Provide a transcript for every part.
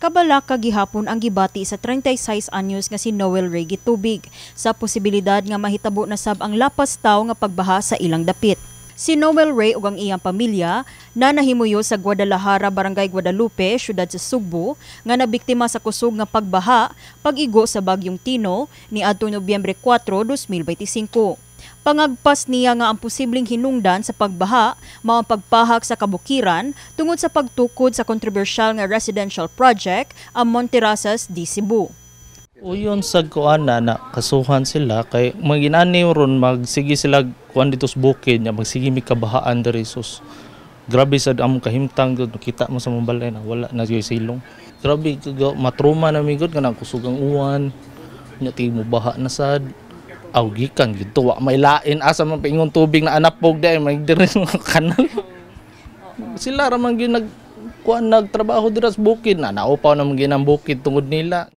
Kabalaka gihapon ang gibati sa 36 anyos nga si Noel Ray Gitubig sa posibilidad nga mahitabo na sab ang lapas tawo nga pagbaha sa ilang dapit. Si Noel Ray ug ang iyang pamilya na nahimuyo sa Guadalajara, Barangay Guadalupe, syudad sa Sugbo, nga nabiktima sa kusog nga pagbaha pag-igo sa Bagyong Tino niadtong Nobyembre 4, 2025. Pangagpas niya nga ang posibleng hinungdan sa pagbaha mao ang pagpahak sa kabukiran tungod sa pagtukod sa kontrobersyal nga residential project ang Monterrazas de Cebu. Uyon sa kuan na na kasuhan sila kay maginani ron, magsige sila kuan dito sa bukid nya, magsige mi kabahaan diri, sus. Grabe sad among kahimtang gud, kita mo sa mong balay na wala na gyud silong. Grabe matruma na mi gud kanang kusog ang uwan nya, tig mo baha na sad. Aw, gikan gito wa may lain, asa man paingon tubig na anapog dai may diri sa mga kanal. Sila ra man gyud nag kuan, nagtrabaho dira sa bukid na naupaw na man gyud ang bukid tungod nila.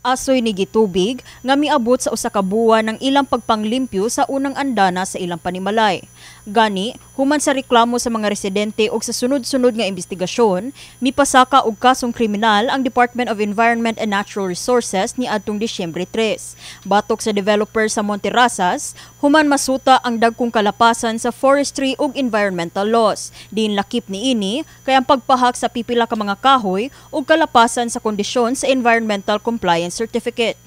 Asoy ni Gitubig nga miabot sa usa ka buwan ng ilang pagpanglimpyo sa unang andana sa ilang panimalay. Gani, human sa reklamo sa mga residente ug sa sunod-sunod nga investigasyon, mipasaka og kasong kriminal ang Department of Environment and Natural Resources niadtong Disyembre 3 batok sa developer sa Monterrazas, human masuta ang dagkong kalapasan sa forestry ug environmental laws. Diin lakip niini kay ang pagpahak sa pipila ka mga kahoy ug kalapasan sa kondisyon sa environmental compliance certificate.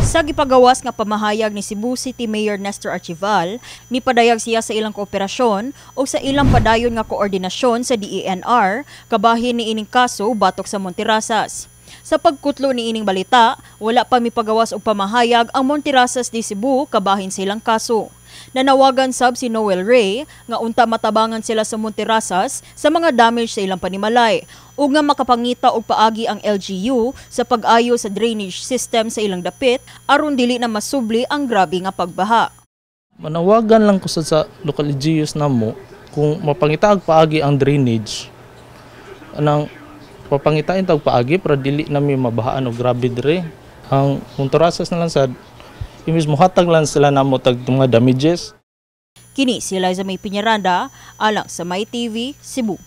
Sa gipagawas nga pamahayag ni Cebu City Mayor Nestor Archival, mipadayag siya sa ilang kooperasyon o sa ilang padayon nga koordinasyon sa DENR kabahin ni ining kaso batok sa Monterrazas. Sa pagkutlo ni ining balita, wala pa mipagawas og pamahayag ang Monterrazas de Cebu kabahin sa ilang kaso. Nanawagan sab si Noel Ray nga unta matabangan sila sa Monterrazas sa mga damage sa ilang panimalay ug nga makapangita og paagi ang LGU sa pag-ayo sa drainage system sa ilang dapit aron dili na masubli ang grabe nga pagbaha. Manawagan lang ko sa local LGUs namo kung mapangita og paagi ang drainage, anang papangitain tag paagi para dili nami mabahaan og grabe dire. Ang Monterrazas na lang sad, imbis mohatag lang sila namo tag mga damages. Kini si Liza May Piñaranda alang sa My TV Cebu.